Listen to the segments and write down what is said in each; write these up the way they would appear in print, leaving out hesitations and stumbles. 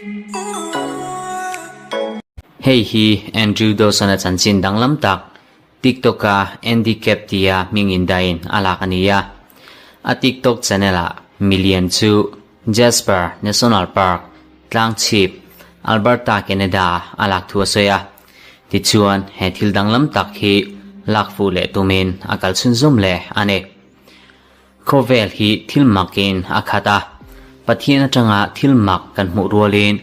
Hei hi Andrew Dawson-a chanchin danglam tak TikTok-a Andy Capp tia hming indahin a lak a ni a. A TikTok channel-ah milian chu Jasper National Park, Tlangchhip, Alberta, Canada a lak thu a sawi a. Tichuan, he thil danglam tak hi lak fuh leh tumin a kal chhunzawm leh a ni. Khawvel hi thil makin a khat a, Pathian atanga thil mak kan hmuh rualin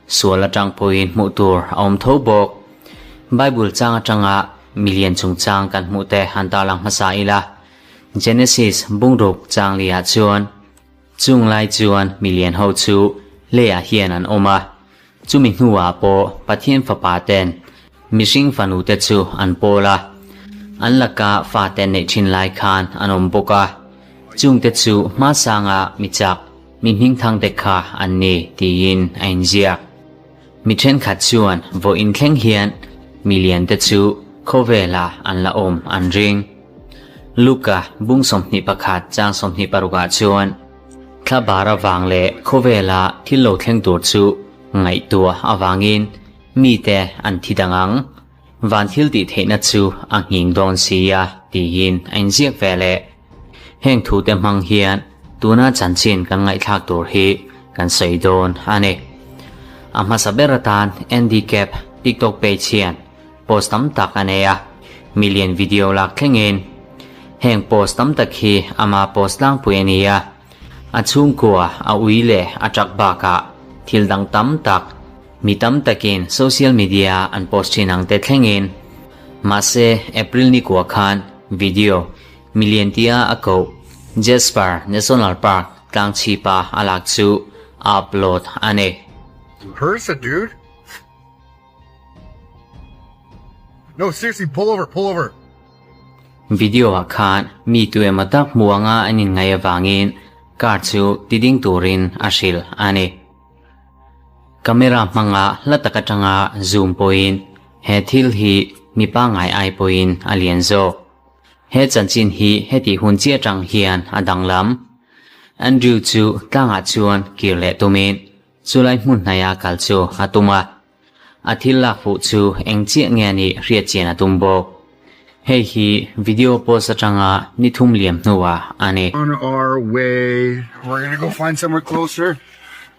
sual atang pawhin hmuh tur a awm tho bawk. Bible chang atanga milian chungchang kan hmuh te han tarlang hmasa ila, Genesis bungruk chang liah chuan, Chung lai chuan milian ho chu leiah hian an awm a, chumi hnuah pawh Pathian fapa ten mihring fanu te chu an pawl a, an laka fate neih thin lai khan an awm bawk a, chung te chu hmasanga mi chak, mi hmingthang te kha an ni tiin a inziak. Mi thenkhat chuan vawiin thleng hian milian te chu khawvelah an la awm an ring. Luka bung 21 chang 26 ah chuan thla bar avang leh khawvela thil lo thleng tur chu ngaihtuah avangin mite an thi dang ang, van thil tih theihna chu a nghing dawn si a tiin a inziak ve leh. Heng thute hmang hian tuna chanchin kan ngaihthlak tur hi kan sawi dawn a ni. A hmasa ber atan Andy Capp TikTok page hian post tam tak a nei a, million video lak thlengin. Heng post tam tak hi ama post tlangpui a ni a, a chhungkua a ui leh a truck bakah thil dang tam tak mi tam takin social media an post thin ang te thlengin. Mahse, April ni kua khan video million tia a koh Jasper National Park tlangchhipa a lak chu a upload a ni. Person, dude. No, seriously, pull over, pull over. Video ah khan mi tu emaw tak hmu anga an inngaih avangin car chu tiding turin a hrilh a ni. Camera hmanga hla tak atanga zoom pawhin he thil hi mi pangngai ai pawhin a lian zawk. He chanchin hi hetih hun chiah atang hian a danglam. Andrew chu tlangah chuan kir leh tumin Chulai hmun hnaia kal chu a tum a, a thil lak fuh chu eng chiah nge anih hriat chian a tum bawk. Hei hi video post atanga ni thum liam hnuah a ni. On our way, we're gonna go find somewhere closer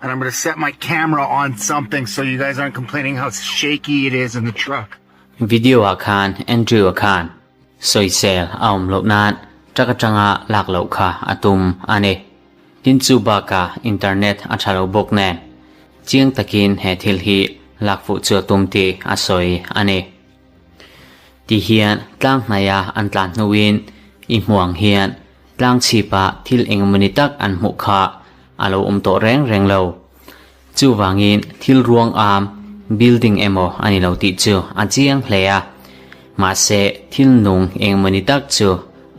and I'm gonna set my camera on something so you guys aren't complaining how shaky it is in the truck. Video ah khan Andrew-a khan sawisel a awm loh nan truck atanga lak loh kha a tum a ni. Tin chu bakah internet a tha lo bawk nen chiang takin he thil hi lak fuh chu a tum tih a sawi a ni. Ti hian tlang hnaia an tlan hnuin i hmuh ang hian tlang chhipah thil engmawni tak an hmuh kha a lo awm tawh reng reng lo. Chuvangin thil ruang am building emaw a ni lo tih chu a chiang hle a, mahse thil nung engmawni tak chu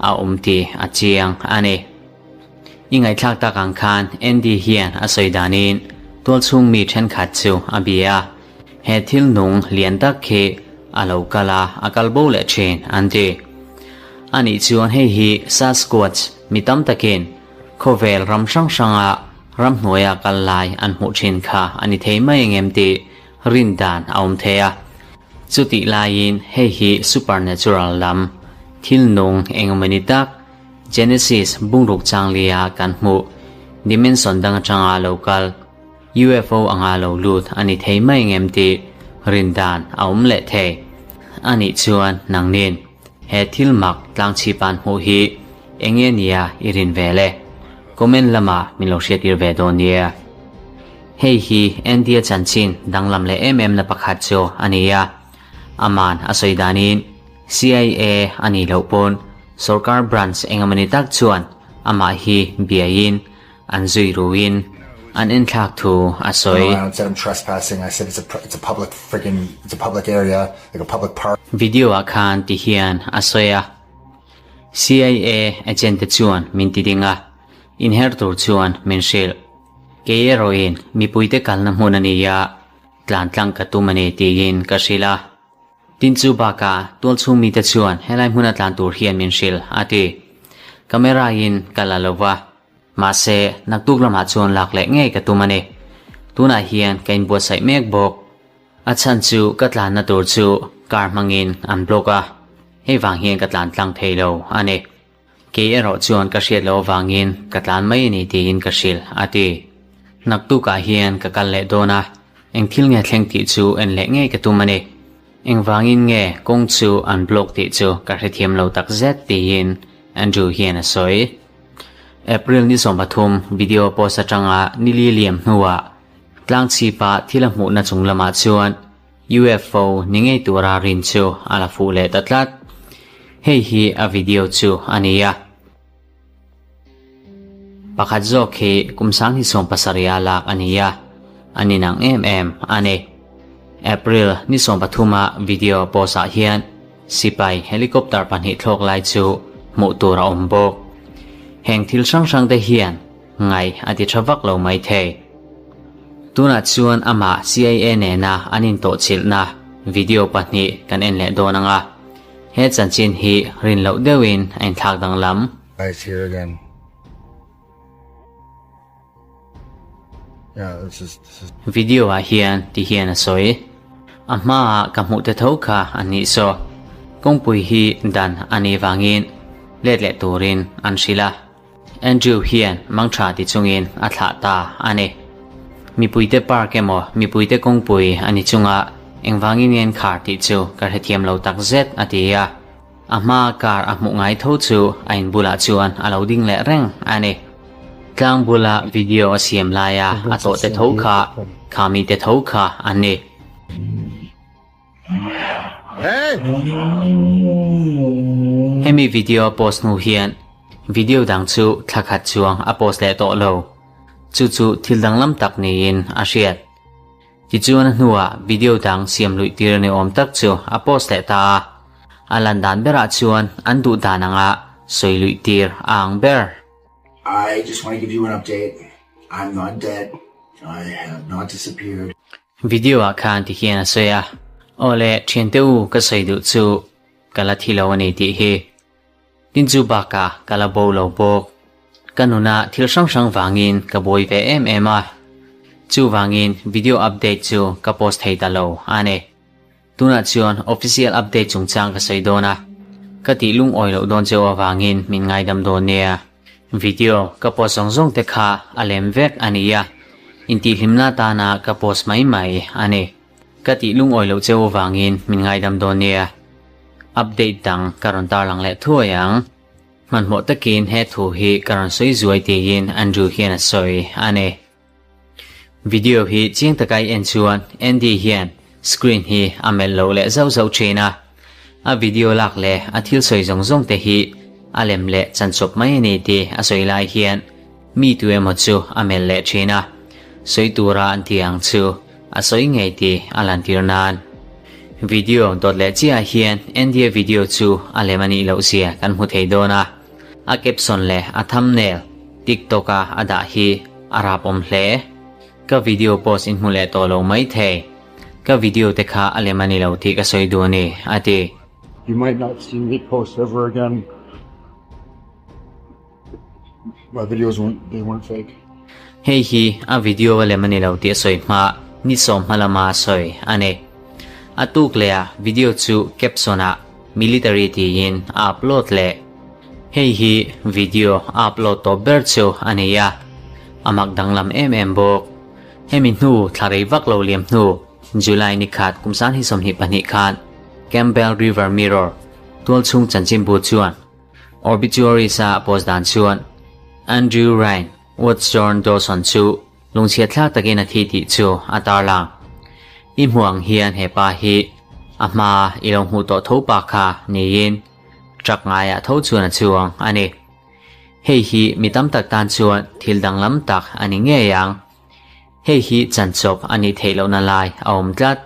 a awm tih a chiang a ni. I ngaihthlak tak ang khan Andy hian a sawi danin tualchhung mi thenkhat chu a bia a, he thil nung lian tak khi a lo kal a, a kal bo leh thin an ti. Anih chuan hei hi Sasquatch mi tam takin khawvel ram hrang hranga ramhnuaia kal lai an hmuh thin kha a ni thei mai ang em tih rin dan a awm thei a. Chutih laiin hei hi supernatural lam thil nung engemaw tak Genesis bungruk changlia kan hmuh dimension dang atanga lo kal UFO anga lo lut a ni thei mai ang em tih rin dan a awm leh thei. Anih chuan nangnin he thil mak tlangchhipan hmuh hi enge nia i rin ve le? Comment lamah min lo hriattir ve dawn nia. Hei hi Andy-a chanchin danglam leh em em na pakhat chu a ni a. Aman a sawi danin CIA a nih loh pawn sorkar branch engemawni tak chuan amah hi biaiin an zui ruin an enthlak thu a sawi. Video ah khan ti hian a sawi a, CIA agent te chuan min ti ding a, inher tur chuan min hrilh. Kei erawhin mipuite kalna hmun a ni a, tlan tlang ka tum a ni tiin ka hrilh a. Tin chu bakah tualchhung mite chuan helai hmuna tlan tur hian min hrilh a ti. Camera in ka la lo va, mahse naktuk lamah chuan lak leh ngei ka tum a ni. Tunah hian ka inbuatsaih mek bawk. A chhan chu ka tlanna tur chu car hmangin an block a, hei vang hian ka tlan tlang thei lo a ni. Kei erawh chuan ka hriat loh avangin ka tlan mai a ni tiin ka hrilh, a ti. Naktukah hian ka kal leh dawn a, eng thil nge thleng tih chu en leh ngei ka tum a ni. Engvangin nge kawng chu an block tih chu ka hrethiam lo tak zet tiin Andrew hian a sawi. April ni 13 video post atanga nili liam hnuah tlangchhipa thil a hmuhna chung lamah chuan UFO ni ngei tura rin chu a la fuh leh ta tlat. Hei hi a video chu a ni a. Pakhat zawk hi kum 2017 a lak a ni a, a ni nang em em a ni. April ni 13 a video post ah hian sipai helicopter pahnih thlawk lai chu hmuh tur a awm bawk. Heng thil hrang hrang te hian ngaih a ti tha vak lo mai thei. Tunah chuan amah CIA nena an intawhchilhna video pahnih kan en leh dawn ang a. He chanchin hi rin loh deuhin a inthlak danglam. Guys here again. Yeah, this is this is Video ah hian ti hian a sawi. A hmaah ka hmuh te tho kha an nih saw. Kawngpui hi dan a nih vangin let leh turin an hrilh a. Andrew hian mangtha ti chungin a thlah ta a ni. Mipuite park emaw mipuite kawngpui a ni chunga engvangin nge an khar tih chu ka hrethiam lo tak zet a ti a. A hma car a hmuh ngai tho chu a in bulah chuan a lo ding leh reng a ni. Tlang bula video a siam laia a tawh te tho kha kha mite tho kha an ni. Hemi video a post hnu hian video dang chu thla khat chuang a post leh tawh lo. Chu chu thil danglam tak niin a hriat. Tichuan a hnuah video dang siam luih tir ni awm tak chu a post leh ta a. A lan dan berah chuan an duh dan anga sawi luih tir a ang ber. I just want to give you an update. I'm not dead. I have not disappeared. Video ah khan ti hian a sawi a, Aw le, thiante u ka sawi duh chu ka la thi lo a ni tih hi. Tin chu bakah ka la bo lo bawk. Ka nuna thil hrang hrang vangin ka buai ve em em a. Chuvangin video update chu ka post thei ta lo a ni. Tunah chuan official update chungchang ka sawi dawn a, ka tih lungawi loh dawn cheu avangin min ngaidam dawn nia. Video ka post zawng zawng te kha a lem vek a ni a, intihhlimna atana ka post mai mai a ni. Ka tih lungawi loh cheu avangin min ngaidam dawn nia. Update dang ka rawn tarlang leh thuai ang. Hmanhmawh takin he thu hi ka rawn sawi zuai tiin Andrew hian a sawi a ni. Video hi chiang taka i en chuan Andy hian screen hi a melh loh leh zauh zauh thin a. A video lak leh a thil sawi zawng zawng te hi a lem leh chanchawp mai a ni tih a sawi lai hian mi tu emaw chu a melh leh thin a. Sawi tura an tih ang chu a sawi ngei tih a lantir nan. Video dawt leh chiahah hian Andy-a video chu a lem a nih loh zia kan hmu thei dawn a. A caption leh a thumbnail TikTok a a dah hi a rap awm hle. Ka video post in hmu leh tawh lo mai thei. Ka video te kha a lem a ni lo tih ka sawi duh a ni, a ti. You might not see me post ever again. My videos weren't, they weren't fake. Hei hi a video a lem a ni lo tih a sawi hma ni sawm hma lama a sawi a ni. A tuk leh a video chu caption ah Military tiin a upload leh. Hei hi video a upload tawp ber chu a ni a, a mak danglam em em bawk. Hemi hnu thla rei vak lo liam hnu July ni khat kum 2022 khan Campbell River Mirror tualchhung chanchinbu chuan Obituaries a post dan chuan Andrew Ryan Watson Dawson chu lungchhiat thlak takin a thi tih chu a tarlang. I hmuh ang hian he pa hi a hma i lo hmuh tawh tho pa kha niin truck ngaiah tho chuan a chuang a ni. Hei hi mi tam tak tan chuan thil danglam tak a ni ngei ang. Hei hi chanchawp a nih theih lohna lai a awm tlat.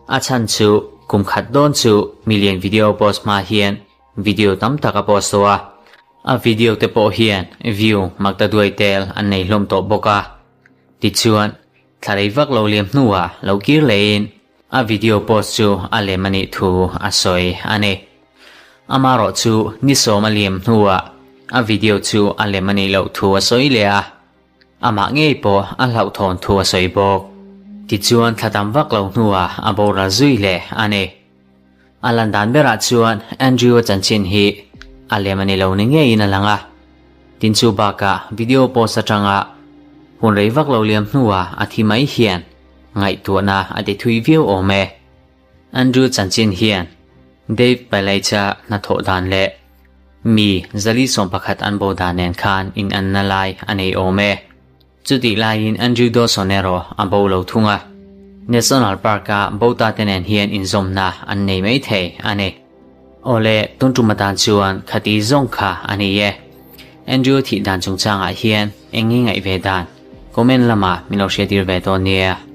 A chhan chu kum khat dawn chu million video post hma hian Video tam tak a post tawh a, a video te pawh hian view mak ta duai tel an nei hlawm tawh bawk a. Tichuan, thla rei vak lo liam hnuah lo kir lehin a video post chu a lem a nih thu a sawi a ni. Amarawh chu ni sawm a liam hnuah a video chu a lem a nih loh thu a sawi leh a, amah ngei pawh a hlauhthawn thu a sawi bawk. Tichuan thla tam vak lo hnuah a boral zui leh a ni. A lan dan berah chuan Andrew-a chanchin hi a lem a ni lo ni ngeiin a lang a. Tin chu bakah video post atanga hun rei vak lo liam hnuah a thi mai hian ngaihtuahna a ti thui viau awm e. Andrew chanchin hian Dave Palaich-a hnathawh dan leh mi 411 an bo dan nen khan inanna lai a nei awm e. Chutih laiin Andrew Dawson erawh a bo lo thung a, National Park-a bo ta te nen hian inzawmna an nei mai thei a ni. Awle, tun tum atan chuan khati zawng kha a ni e. Andrew thih dan chungchangah hian eng nge ngaih ve dan? Comment lamah min lo hriattir ve dawn nia.